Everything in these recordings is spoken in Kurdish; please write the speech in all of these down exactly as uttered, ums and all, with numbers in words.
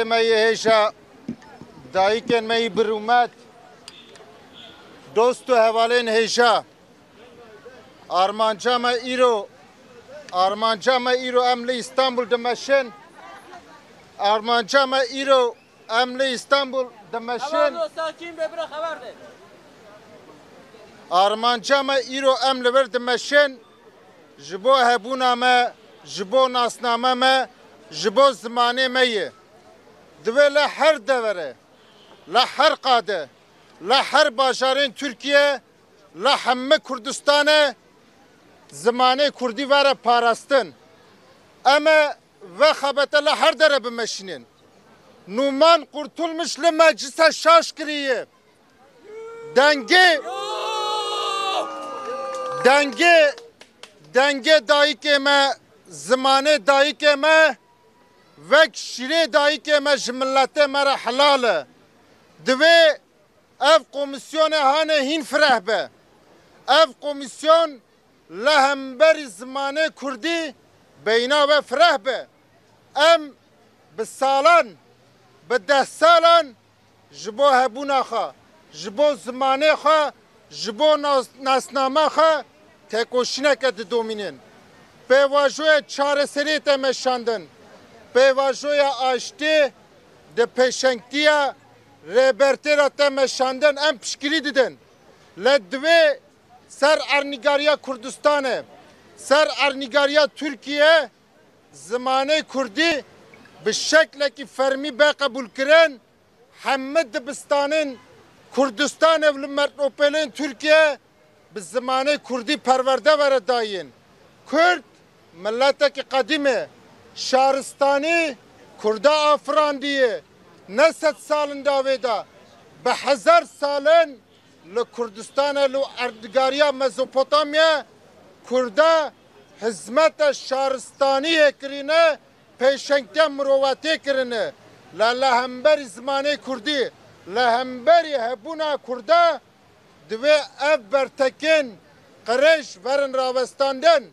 Me yê hêja, dayikên me yî birûmet, dost û hevalên hêja. Armanca me îro, armanca me îro em li Îstanbul dimeşin. Armanca me îro em li Îstanbul dimeşin. Hevalno, sakin be, bira xeber de. Armanca me îro em li vir dimeşin. Ji bo hebûna me, ji bo nasname me, ji bo zimanê me ye. Divê li her devere, li her qade, li her bajarên Tirkiye, li hemî Kurdistanê zimanê kurdî were parastin. Em ê vê xebete li her dere bimeşînin. Numan Kurtulmuş li meclise şaş kiriye. Dengê, dengê, dengê dayikê me, zimanê dayikê me, wek şîrê dayikê me ji miletê me re helal e. Divê ev komîsyonê hanê hîn fireh be. Ev komîsyon li hemberî zimanê kurdî beyna we fireh be. Em bi salan, bi deh salan ji bo hebûna xwe, ji bo zimanê xwe, ji bo nas-, nasnama xwe têkoşîneke didomînin. Pêvajoya çareseriyê te meşandin. Pêvajoya aştê di pêşengtiya rêbertê re te meşandin. Em piştgirî didin. Lê divê ser ernîgariya Kurdistanê, ser ernîgariya Tirkiye zimanê kurdî bi şeklekî fermî be qebûlkirin. Hemî dibistanên Kurdistanê û li metropolên Tirkiye bi zimanê kurdî perwerde were dayîn. Kurd miletekî qedîm e. Şaristanî kurda afirandiye. Ne sed salin davê de, bi hezar salin li Kurdistanê, li erdnîgariya Mezopotamya, kurda hizmeta şaristaniyê kirine, pêşengtiya mirovatiyê kirine. La li hemberî zimanê kurdî, li hemberî hebûna kurda divê ev bertekên qirêj werin rawestandin.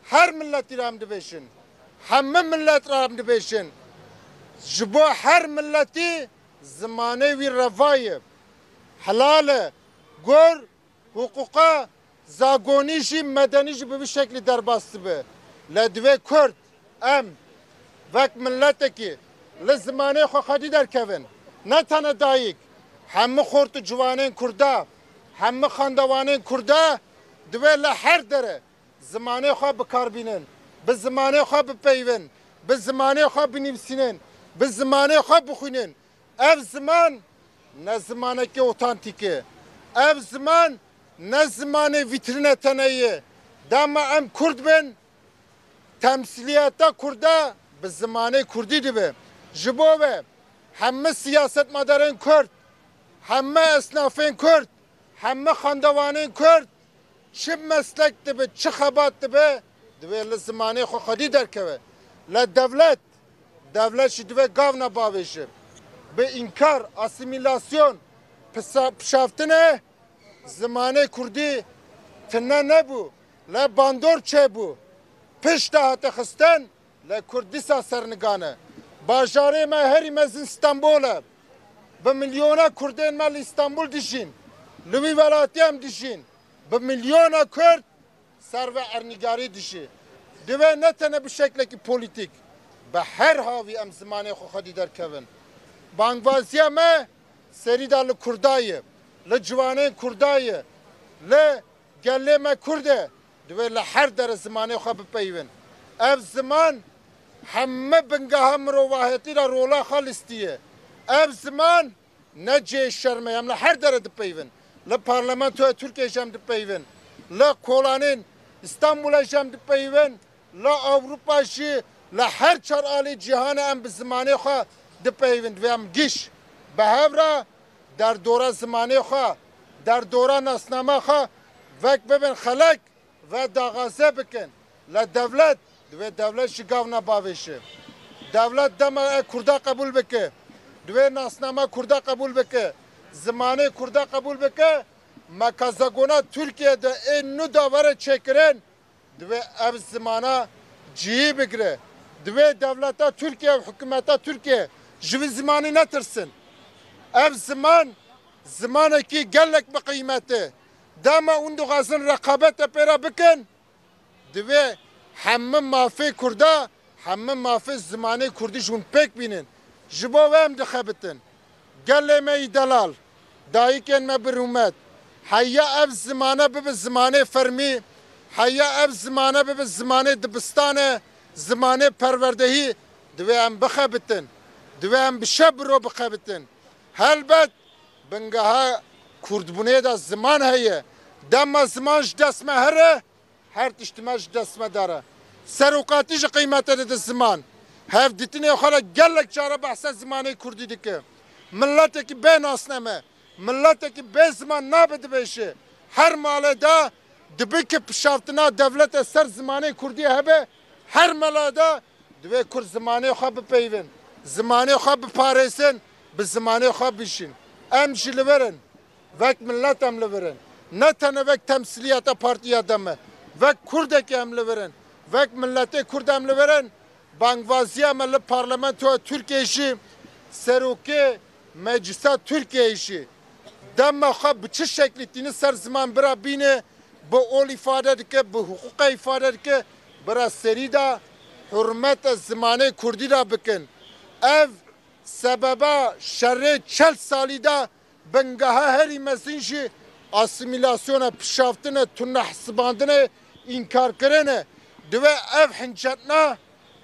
Her miletî re em dibêjin. Hemî milet re em dibêjin. Ji bo her miletî zimanê wî reva ye. Helal e. Gor, hiqûqa zagonî jî, medenî jî bi vî şeklî derbas dibe. Lê divê Kurd, em, wek miletekî li zimanê xwe xwedî derkevin. Ne tene dayik, hemî xort û ciwanên kurda, hemî xandewanên kurda divê li her dere zimanê xwe bi kar bînin, bi zimanê xwe bipeyivin, bi zimanê xwe binivîsînin, bi zimanê xwe bixwînin. Ev ziman ne zimanekî otantîk e. Ev ziman ne zimanê vîtrîne tene ye. Dema em kurd bin, temsîliyeta kurda bi zimanê kurdî dibe. Ji bo ve hemî siyasetmedarên kurd, hemî esnafên kurd, hemî xandewanên kurd, çi meslek dibe, çi xebat dibe, divê li zimanê xwe xwedî derkeve. Lê dewlet, dewlet jî divê gavna bavêje. Bi înkar, asîmîlasyon, pisa-, pişaftinê zimanê kurdî tune nebû. Lê bandor çêbû. Pişt de hate xistin, lê kurd dîsa sernigan e. Bajarê me herî mezin Stenbol e. Bi milyona kurdên me li Stenbol dijîn. Li wî welatî em dijîn. Bi milyona kurd ser ve ernîgarî dijî. Divê ne tene bi şeklekî polîtîk, bi her havî em zimanê xwe xwedî derkevin. Bangvaziya me serî de li kurda ye, li ciwanên kurda ye, li gelê me kurd e. Divê li her dere zimanê xwe bipeyivin. Ev ziman hemî bingeha mirovahetî re rola xwe lîstiye. Ev ziman ne cihê şerm e, em li her dere dipeyivin. Li Parlamentoya Tirkiyê jî em dipeyivin. Li kolanên Îstanbulê jî em dipeyivin. Li Ewropa jî, li her çar alî cîhanê em bi zimanê xwe dipeyivin. Divê em giş bi hev re derdora zimanê xwe, derdora nasnama xwe vek bibin xelek ve daxwaze bikin. Lê dewlet, divê dewlet jî gavna bavêje. Dewlet dema e kurda qebûl bike, divê nasnama kurda qebûl bike, zimanê kurda qebûl bike, me ka zagona Tirkiye de ê nû de were çêkirin, divê ev zimana cihî bigire. Divê dewleta Tirkiye û hikûmeta Tirkiye Ji vî zimanî netirsin. Ev ziman, zimanekî gelek bi qîmet e. Dema hûn dixwazin reqabete pê re bikin, divê hemû mafê Kurda, hemû mafê zimanê Kurdî ji hûn pêk bînin. Ji bo wê em dixebitin. Gelê me yî delal, dayikên me bi rûmet, heya ev zimane bibe zimanê fermî, heya ev zimane bibe zimanê dibistane, zimanê perwerdehî, divê em bixebitin. Divê em bi şev bi ro bixebitin. Helbet, bingeha kurdbûnê de ziman heye. Dema ziman ji dest me here, her tişt me ji dest me dere. Serokatî ji qîmete dide ziman. Hevdîtinê xwe re gelek care behsa zimanê kurdî dike. Miletekî bê nasname, miletekî bê ziman nabe dibêje. Her malê de dibe ki pişaftina dewlete ser zimanê kurdî hebe, her mala de divê kurd zimanê xwe bipeyvin. Zimanê xwe biparêzin, bi zimanê xwe bijîn. Em jî li vir in. Wek milet em li vir in. Ne tene wek temsiliyeta partiya de me. Wek kurdekî em li vir in. Wek miletê kurd em li vir in. Bangvaziya me li parlamentoya Tirkiyeyê jî, serokê meclisa Tirkiyeyê jî dema xwe bi çi şeklî tîni ser ziman bira bîne, bi ol îfade dike, bi hiqûqe îfade dike, bira serî de hurmeta zimanê kurdî re bikin. Ev sebeba şerê çel salî de bingeha herî mezin jî asîmîlasyona, pişaftin e, tune hisibandin e, înkarkirin e. Divê ev hincetna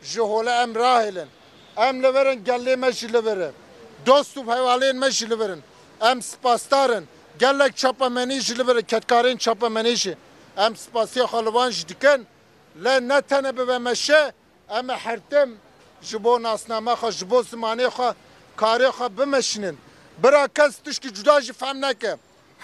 ji holê em rahêlin. Em li vir in, gelê me jî li vir e. Dost û hevalên me jî li vir in. Em spasdar in. Gelek çapemenî jî li vir e, kedkarên çapemenî jî. Em spasiya xwe li wan jî dikin. Lê ne tene bi vemeşe, em ê her tim ji bo nasname xwe, ji bo zimanê xwe, karê xwe bimeşînin. Bira kes tişkî cuda jî fehm neke.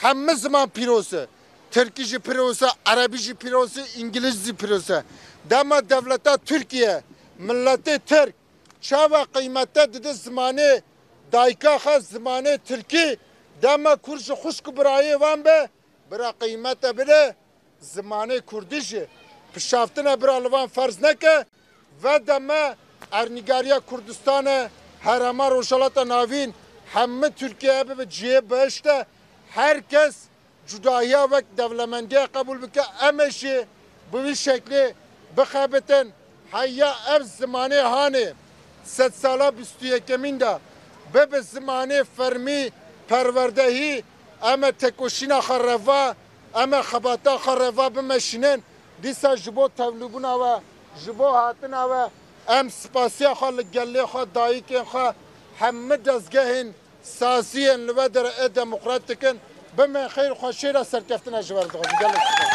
Hemû ziman pîroz e. Tirkî jî pîroz e, erebî jî pîroz e, îngilîz jî pîroz e. Dema dewleta Tirkiye, miletê Tirk çawa qîmete dide zimanê dayika xwe, zimanê Tirkî, dema kurd ji xwişk û birayê wan be, bira qîmete bide, zimanê kurdî jî pişaftine bira li van ferz neke. Vede me ernîgariya Kurdistane, herêma Rojhilata Navîn, hemû Tirkiye bibe cihê bihişte. Her kes cudahiya wek dewlemendiyê qebûl bike, em ê jî bi wî şeklê bixebitin. Heya ev zimanê hanê sedsala bîst û yekemîn de bibe zimanê fermî, perwerdehî, em ê tekoşîna xwe reva, em ê xebata xwe reva bimeşînin. Dîsa ji bo tevlîbûna we, ji bo hatina we, em spasiya xwe li gelê xwe, dayikên xwe, hemû dezgehên saziyên li we dere ê demokrat dikin. Bimên xeyr, xweşî re serkeftina ji we re dixwazim. Gelek spas.